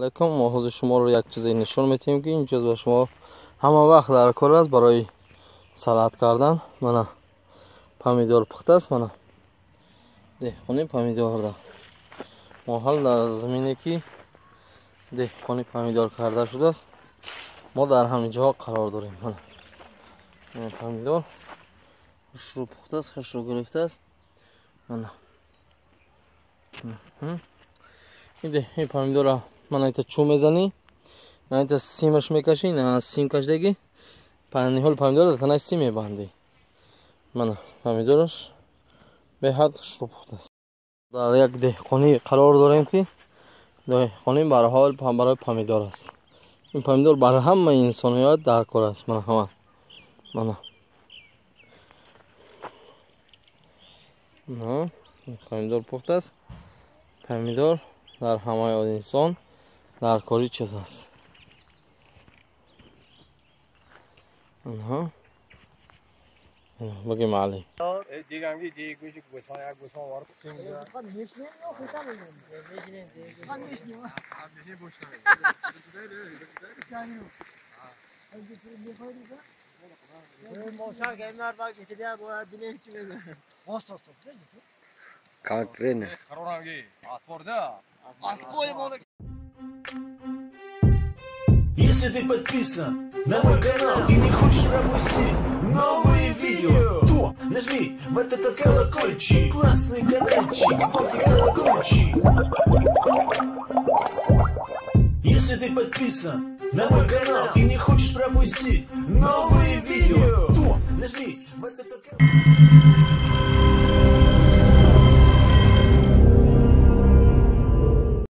Алайкум, мо ҳозир шуморо як чизе нишон медиҳем, ки ин чиз ба шумо ҳама вақт дар кор аст барои салат кардан. Мана помидор пухта аст, мана деҳқони помидорда. Мо ҳал дар замине ки деҳқони помидор карда шудааст, мо дар ҳамин ҷо қарор дорем. Мана помидор хушрӯ пухтааст, хушрӯ гирифтааст. Мана ин помидора мана ита чӯ мезанӣ, мана ита симаш мекашӣ, на сим кашидагӣ ниҳоли помидора дар танаи сим мебандӣ. Мана помидораш беҳад хушрӯ пухтааст. Дар як деҳқонӣ қарор дорем, ки деҳқонӣ барҳол барои помидор аст. Ин помидор бар ҳамаи инсоният дар кор аст. Мана ҳама, мана помидор пухтааст. Помидор дар ҳамаи инсон дар кори чиз аст. Бигем Али. Конкретно. Если ты подписан на мой канал и не хочешь пропустить новые видео, то нажми вот этот колокольчик, классный каналчик, звонкий колокольчик. Если ты подписан на мой канал и не хочешь пропустить новые видео, то нажми вот этот колокольчик.